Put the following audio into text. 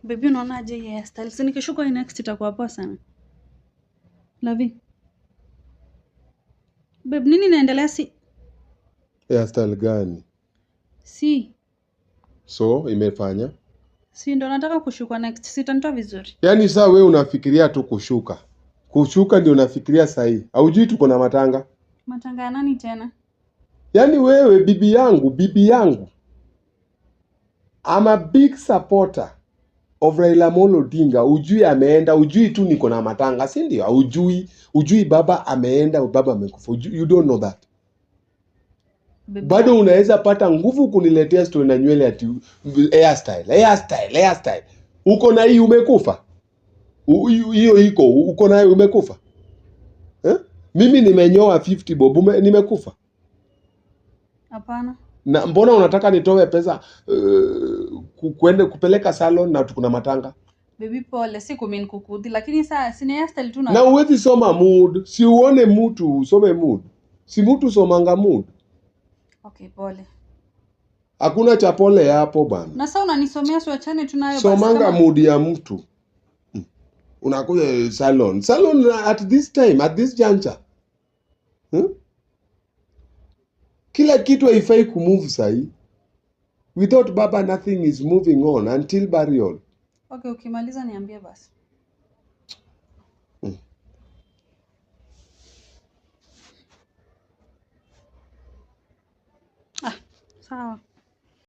Baby, unaonaje hii hairstyle? Si nikishuka hii next itakuwa poa sana. Lavi. Babe, nini inaendelea si? Hairstyle gani? Si. So imefanya Si ndo nataka kushukwa next. Sitanitoa vizuri. Yaani saa wewe unafikiria tu kushuka. Kushuka ndio unafikiria sahii. Haujui tuko na matanga. Matanga ya nani tena? Yaani wewe bibi yangu, bibi yangu. I'm a big supporter of Raila Amolo Odinga. Ujui ameenda, ujui tu niko na matanga, si ndio? Ujui, ujui baba ameenda, baba amekufa. You don't know that. Baby. Bado unaweza pata nguvu kuniletea story na nywele ati hairstyle, hairstyle, hairstyle. Uko na hii umekufa. Hiyo iko, uko nayo umekufa. Eh? Mimi nimenyoa 50 bob, nimekufa. Hapana. Na mbona unataka nitoe pesa kuende kupeleka salon na kuna matanga? Baby pole, si kumean kukudhi, lakini saa si ni hairstyle tu na Na uwezi soma mood, si uone mtu usome mood. Si mtu somanga mood. Okay, pole. Hakuna cha pole hapo bana. Na sasa unanisomea si wachane tu nayo basi. Somanga Kama mood ya mtu. Unakuja salon. Salon at this time, at this juncture. Kila kitu haifai kumove sahi. Without baba nothing is moving on until burial. Okay, ukimaliza niambie basi. Ah, sawa.